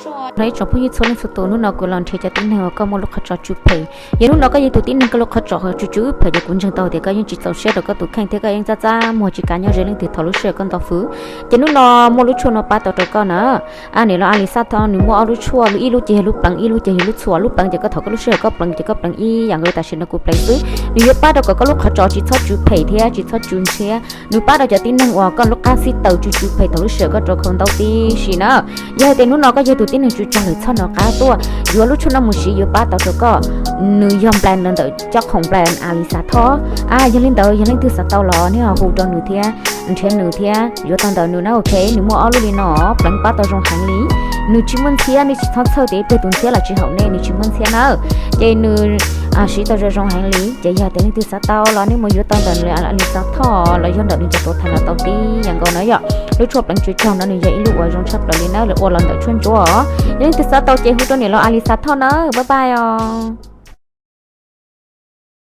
Ib tsoom phooj ywg txhua leej txhua tus, hnub no kuv los nrhiav cov tib neeg uas koj muaj lub qhov tso tsw phem. Yog hnub no koj yog tus tib neeg koj lub qhov tso tsw tsw phem ces kuv ntseeg tau tias koj yeej tsis txaus siab rau koj tus kheej thiab koj yeej txaj txaj muag tsis kam nyob ze leej twg thaum lub sij hawm koj nto fwv. Ces hnub no muaj lub tshuaj no pab tau rau koj na. Niam laus Alisa Thoj nws muaj ob lub tshuaj, lub ib lub ces yog lub pleev, ib lub ces yog lub txhuam. Lub pleev ces koj thaum koj lub sij hawm koj pleev ces koj pleev ib yam nkaus tam sim no kuv pleev xwb. Nws yuav pab rau kom koj lub qhov tso tsis txhob tsw phem thiab tsis txhob tsw ntshiab. Nws pab rau cov tib neeg uas koj lub qab xib taws tsw tsw phem thaum lub sij hawm koj rau khau ntaub tib si na. Yog hais tias hnub no koj yog tus tib neeg tsw tsw lawm txhob hnov qab tuaj, yuav lub tshuaj no mus siv yuav pab tau rau koj. Nws yog brand ntawm cov khoom brand Alisa Thoj. Yog li ntawd yog leej twg xav tau los nej ho hu rau nws thiab nrhiav nws thiab yuav tau ntawm nws na. Ok, nws muaj ob lub li no, pleev pab tau zoo heev li. Nws tsis muaj ntxhiab, nej tsis txhob txhawj tias ib pliag tus ntxhiab los tsis haum nej, nws tsis muaj ntxhiab na. Ces nws siv tau zoo zoo heev li. Ces yog tias leej twg xav tau los nej mus yuav tau ntawm nws Alisa Thoj los yog ntawm nws cov tuav tham los tau tib yam nkaus na yom. Lub tshuaj pleev tsw tsw no nws yog ib lub uas zoo tshaj plaws li na, lawv ua los ntawm tshuaj ntsuab. Yog leej twg xav tau ces hu rau niam laus Alisa Thoj na. Bye bye os.